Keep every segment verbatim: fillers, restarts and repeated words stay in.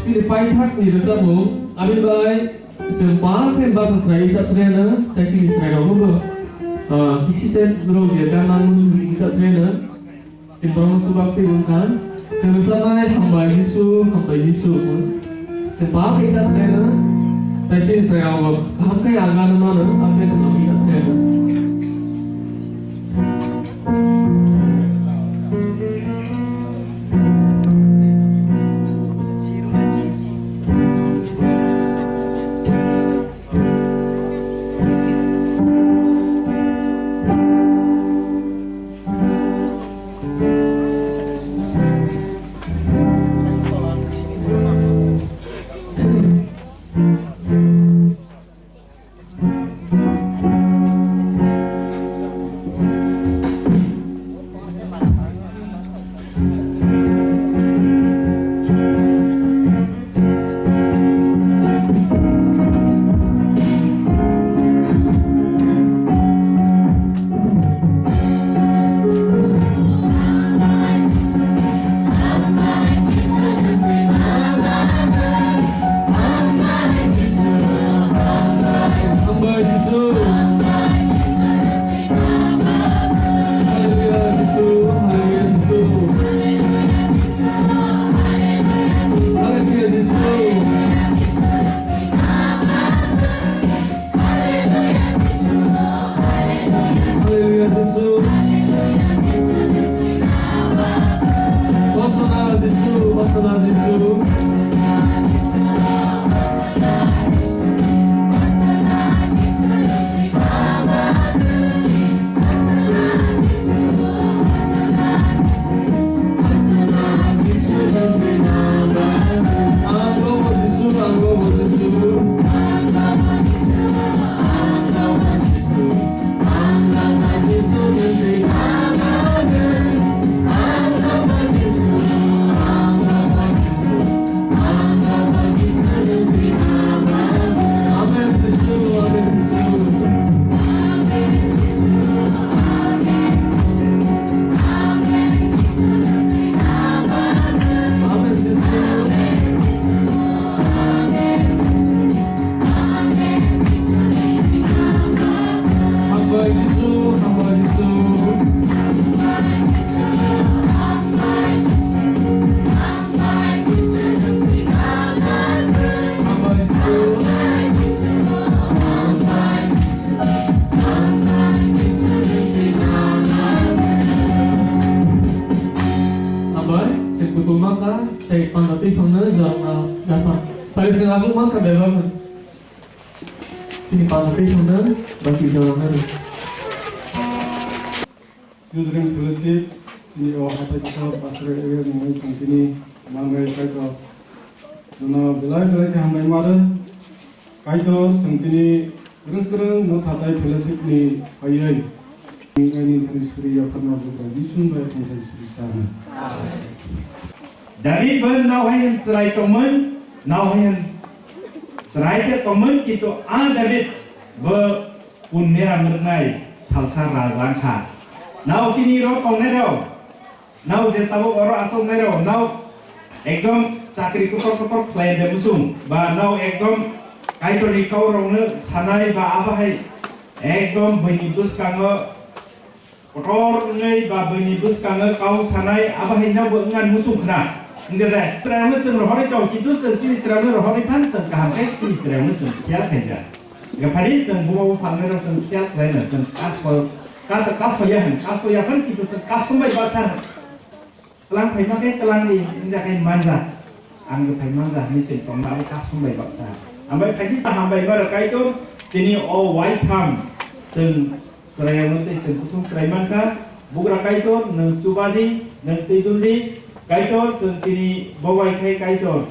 Chini paithak ni rwchapmung, aboni bai chwng pal khe basa swnai wngsa thwreno, tei chini swnai rok bo, ah, bisi tei norok je gana mung wngsa thwreno, chwng borokno chuba khe wngkha. Chwng rwchapnai hambai Jisu, hambai Jisu. Chwng pal khe wngsa thwreno, tei chini swnai rok bo kaham khe ang gana mano, aboni bai chwng wngsa thwreno. Hallelujah, Jisu. Hosanna, Jisu, Hosanna, Jisu. Hambai, se kutulma ka, tei panda twi phangno jorna japa. Tari se asuk man ka bebak. Sini panda twi phangno baki jorna ri. Children Fellowship, chini o hathai chwng Pastoral Area ni mui chwng tini manwi Kaitor. Jono belai belai khe hambai maro. Kaitor chwng tini kwrwng kwrwng no thatai fellowship ni phaiwi. Ani thani suri yapharma bugra Jisu bai thani suri sana. David bo nao hai chwrai tongmon, nao hai chwrai te tongmon, kintu a David bo Pun mera nuknai salsa raja wngkha. Nao tini ro tongnai rao, nao je tabuk oro asoknai rao, nao ekdom chakri kotor kotor khlai de muchung, ba nao ekdom Kaitor ni kau rok no sanai ba abo hai ekdom bini bwskango kotor wngwi ba bini bwskango kau sanai abo hai nao bo wngna muchung khna. Wngya de, Israel no chwng rohorwi tong, kintu chwng chini Israel no rohorwi phan chwng kaham khe chini Israel no chwng khiyal khaijak. Gaphari chwng buma buphangnai rok chwng khiyal khlaina chwng kaso, ka-, kasoya hwn, kasoya hwn kintu chwng kasombai baksa hwn. Tlang phaima khe tlang ni wngya khe manja. Ang bo phai manja hwnwi chwng tongma abo kasombai baksa. Ambai khaidi sa hambai ma rw Kaitor tini o waitham chwng Chwrairokno tei chwng kuthum chwrai mankha. Bugra Kaitor, nwng chubadi, nwng twi duldi. Kaitor, chwng tini bo bai khai Kaitor.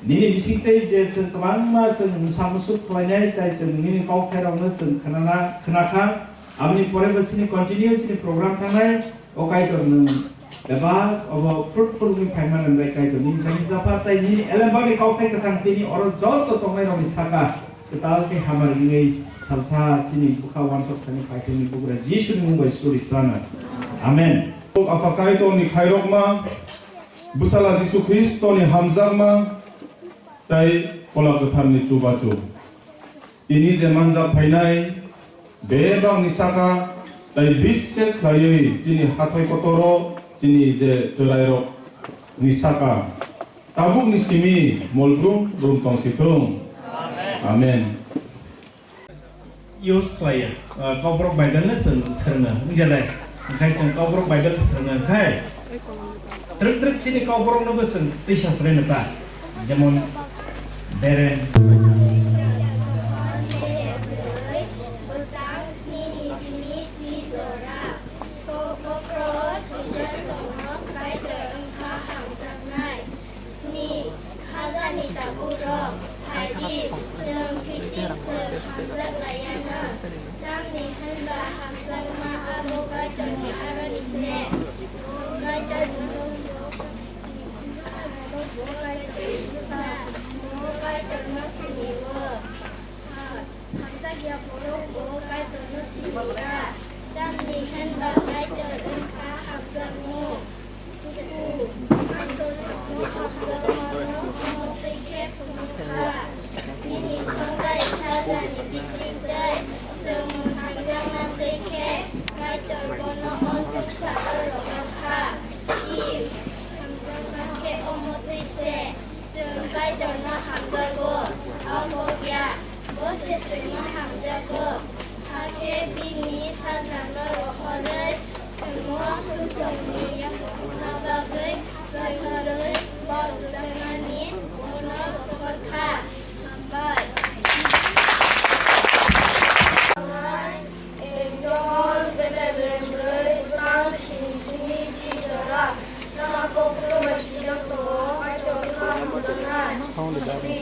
Nini bisingtwi je chwng kwbangma chwng mwsa musuk khlainai, tai chwng nini kokthairokno chwng khnana, khnakha. Aboni pore bo chini continue chini program thangnai. O Kaitor, nwng bebak obo fruitful wngwi phaimani bai Kaitor nini jani japha tai nini elembakni kokthai kwthang tini oro joto tongnairokni saka kwtal tei hamari wngwi salsa chini bwkha uansuk thani Kaitorni bugra Jisuni mung bai suri sana. Amen. Apha Kaitorni khairokma, Bwsala Jisu Khristoni hamjakma, tei Phola Kwtharni chubachu. Tini je manjak phainai bebakni saka tei bishes khlaiwi chini hathai kotoro chini je chwrairokni saka tabukni simi molbrum brum tong si thung. Amen. Use khlaiya. Ah, Kokborok Bible no chwng swrwngo, wngya de? Okhai chwng Kokborok Bible swrwngo, okhai twrwk twrwk chini Kokborok no bo chwng twi sasrai no ta, jemon beren. Sni, khajani takhuk rok, phai di, chwng kiching chwng hamjak laiya no. Tamni hwnba hamjakma abo Kaitorni aroni se. Kaitorni bwsa, Kaitorno sini-o. Hamjakya borok bo Kaitorno sini ya, tamni hwnba Kaitor wngkha hamjakmung. Chuku, Kaitor chwngno hamjakmano omo twi khe phunuk kha. Bini swngcharni sajani bising twi chwng mwthangjakna twi khe Kaitor bono o swngcharo rohor kha. Tim, hamjakma khe omo twi se. Chwng Kaitorno hamjago, abo ya, bo se chwngno hamjago. Hakhe bini sajlano rohorwi chwngno sumsokni yakungna bagwi rohorwi borokjaknani bono rohor kha. Hambai. Ekdol bedel lembrwi bwtang sini sini chi jora. Saka koklo bai sijak tongo, Kaitor wngkha hamjaknai. Sini,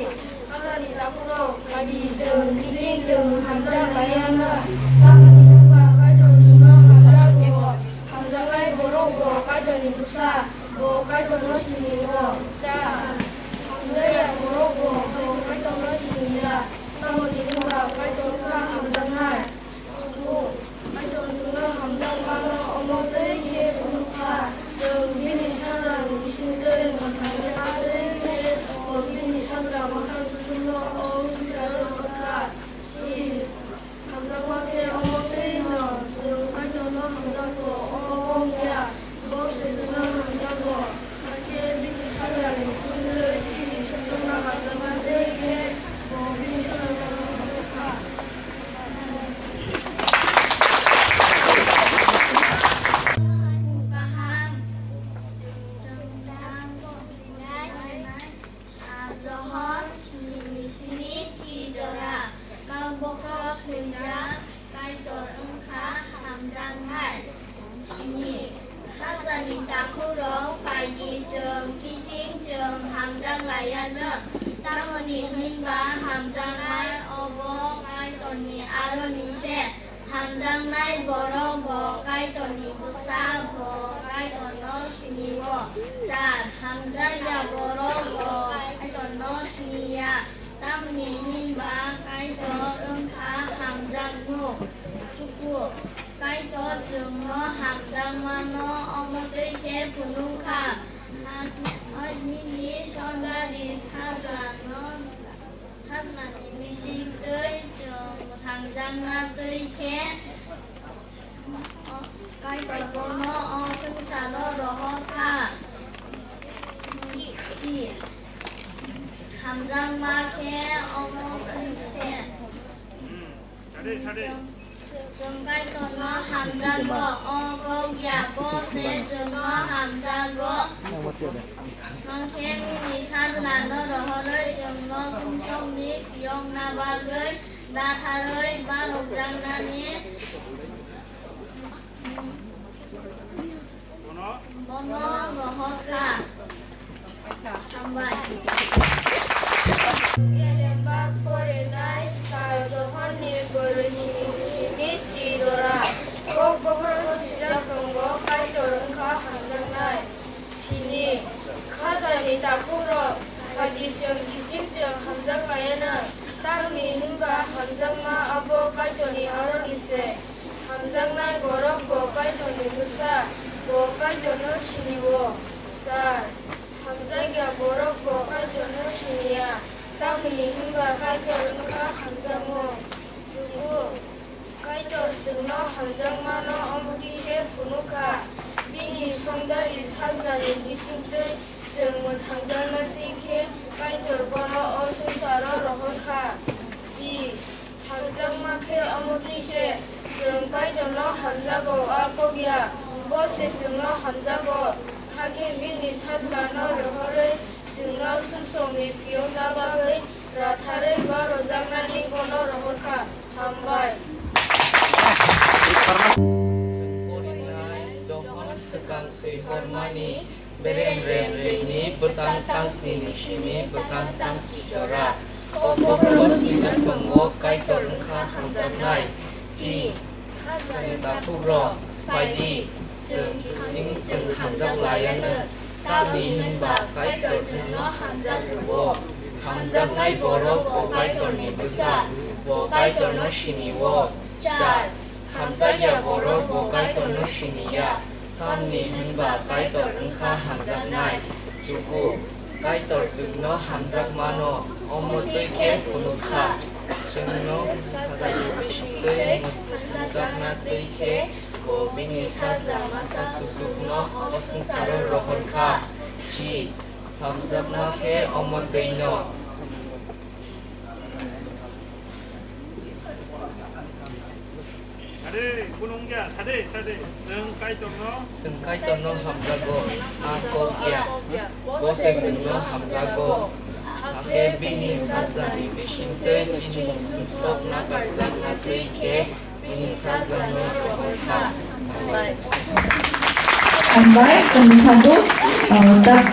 khajani takhurok, phai di, chwng kiching chwng hamjak laiya no. Tamoni wngkha Kaitor chwngno hamjago. Hamjaknai borok bo Kaitorni bwsa, bo Kaitorno sini-o. Cha, hamjakya borok bo, bo Kaitorno sini ya. Tamoni wngkha Kaitor wngkha hamjaknai. Kaitor chwngno hamjakmano omo twi khe phunuk kha, chwng bini sajlani bisingtwi mwthangjakna twi khe bo bini sajla bwsajwk chwngno o swngcharo rohor kha. Hamjakma khe omo twi no chwng Kaitorno hamjago, omo wng ya. Bo se chwngno hamjago, hakhe bini sajlani bisingtwi chini sumsokno hamjakna twi khe bo bini sajlano hamjak kha. Kaham. Sar Johon sni sni chi jora kal bokhok swijak Kaitor wngkha hamjaknai. Sini, khajani takhurok phai di, chwng kiching chwng hamjak laiya no. Tamoni hinba hamjaknai obo Kaitorni aroni se. Hamjaknai borok bo Kaitorni bwsa, bo Kaitorno sini-o. Char, hamjakya borok bo Kaitorno sini ya. Tamni hinba Kaitor wngkha hamjakmung. Chuku, Kaitor chwngno hamjakmano omo twi khe phunuk kha. Hai bini songradi sajlano, sajlani bising twi chwng mwthangjakna twi khe Kaitor bono o swngcharo rohor kha. Chi, hamjakma khe omo twi se. Chwng Kaitorno hamjago, o kok ya bo se chwngno hamjago. Hakhe bini sajlano rohorwi chwngno sumsokni phiyokna bagwi datharwi barokjaknani bono rohor kha. Hambai. Elembak porinai Sar Johonni bwrwi simi simi chi jora. Kok bokhorok swijak tongo, Kaitor wngkha hamjaknai. Sini, khajani takhukrok, phaidi chwng kiching chwng hamjak laianw, tamni hwnba hamjakma abo Kaitorni aroni se. Hamjaknai borok bo Kaitorni bwsa, bo Kaitorno sini-o. Sar, hamjakya borok bo Kaitorno sini ya. Kaitor wngkha hamjakmung. Chugo, Kaitor chwngno hamjakmano omo twi khe phunuk kha. Bini songdari sajlani bisingtwi chwng mwthangjakna twi khe Kaitor bono o swngcharo rohor kha. Ji, hamjakma khe omo twi se, chwng Kaitorno hamjago, a kok ya, bo se chwngno hamjago. Hakhe bini sajlano rohorwi chwngno sumsokni phiyokna bagwi ratharwi barojaknani bono rohor kha. Hambai. Porinai Johon swkang swi hormani bereng rem rengni bwtang tangsni ni simi bwtang tangsi jora. O bokolo swijak tongo Kaitor wngkha hamjaknai. Si, hajani takhuk rok, phaidi, chwng, chwng, chwng hamjak laiano. Tamni hwnba Kaitor chwngno hamjak rwo. Hamjaknai borok bo Kaitorni bwsa, bo Kaitorno sini-o. Char, hamjakya borok bo Kaitorno sini ya. Tamni hwnba Kaitor wngkha hamjaknai. Chugo, Kaitor chwngno hamjakmano omo twi khe phunuk kha. Chwngno sajlani bisingtwi mwthangjakna twi khe bo bini sajla masa susukno o swngcharo rohor kha. Ji, hamjakma khe omo twino. Sade, kunung ya, sade, sade. Chwng Kaitorno. Chwng Kaitorno hamjago, a kok ya. Bo se chwngno hamjago. Hakhe bini sajlani bisingtwi chini sumsok nakarjakna twi khe bini sajlano rohor kha. Hambai. Hambai, tongwi thango. Ah, tak